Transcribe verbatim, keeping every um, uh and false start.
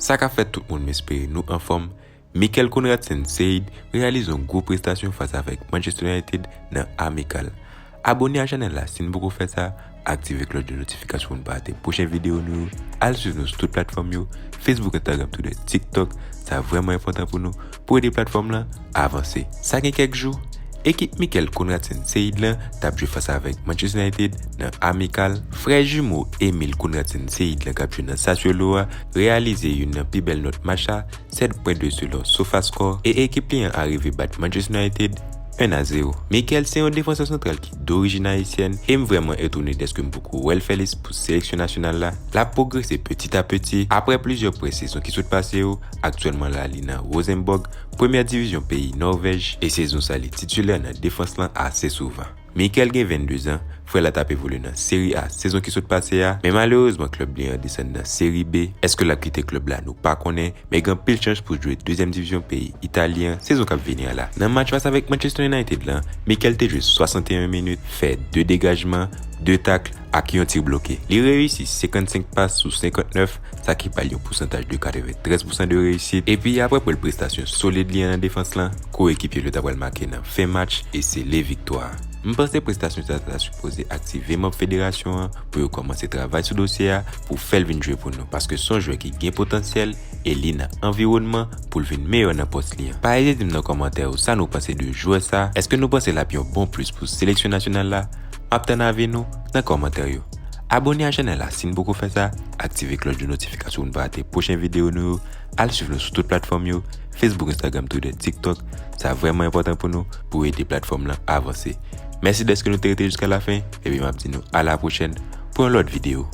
Sa k ap fèt tout moun, m espere nou anfòm. Mikel Konradsen Seid reyalize yon gwo prestasyon fas avèk Manchester United nan amikal. Abone a chanèl la si n poko fè sa, aktive klòch de notifikasyon pou n pa rate pwochen videyo nou yo, al swiv nou sou tout platfòm yo, Facebook, Instagram, Twitter, TikTok, sa vrèman enpòtan pou nou, pou ede platfòm lan avanse. Sa gen kèk jou, ekip Mikel Konradsen Seid lan t ap jwe fas avèk Manchester United nan amikal. Frè jimo Emil Konradsen Seid lan k ap jwe nan Sassuolo a reyalize youn nan pi bèl nòt match la, sèt pwen de selon SofaScore, e ekip li an arive bat Manchester United en a zewo. Mikel se yon defansè santral ki dorijin ayisyèn, e m vrèman etone dèske m poko wè l fè lis pou seleksyon nasyonal la. L ap pwogrese peti a peti. Apre plizyè pre-sezon ki sot pase yo, aktyèlman la li nan Rosenborg, premyè divizyon peyi Nòvèj, e sezon sa li titilè nan defans lan ase souvan. Mikel gen vennde zan, frè l la t ap evolye nan Serie A sezon ki sot pase a, men malerezman klèb li an desann nan Serie B. Èske l ap kite klèb la? Nou pa konnen, men gen anpil chans pou l jwe dezyèm divizyon peyi Itali an sezon k ap vini an la. Nan match fas avèk Manchester United lan, Mikel te jwe swasanteyen minit, fè de degajman, de tak ak yon ti bloke. Li reyisi senkannsenk pas sou senkantnèf, sa ki ba l yon pousantaj de katreventrèz pousan de reyisit. Epi apre bèl prestasyon solid li an nan defans lan, koekipye l yo ta pral make nan fen match e sele viktwa a. M panse prestasyon sa ta sipoze aktive manm federasyon an pou yo kòmanse travay sou dosye a pou fè l vin jwe pou nou, paske se yon jwè ki gen potansyèl e li nan anviwònman pou l vin meyè nan pòs li an. Pa ezite di m nan kòmantè yo sa nou panse de jwè sa. Èske nou panse l ap yon bon plis pou seleksyon nasyonal la? M ap tann avi nou nan kòmantè yo. Abone a chanèl la si n poko fè sa, aktive klòch de notifikasyon pou n pa rate pwochen videyo nou yo, al swiv nou sou tout platfòm yo, Facebook, Instagram, Twitter, TikTok, sa vrèman enpòtan pou nou, pou ede platfòm lan avanse. Mèsi dèske nou te rete jiska lafen, epi m ap di nou a la pwochèn pou yon lòt videyo.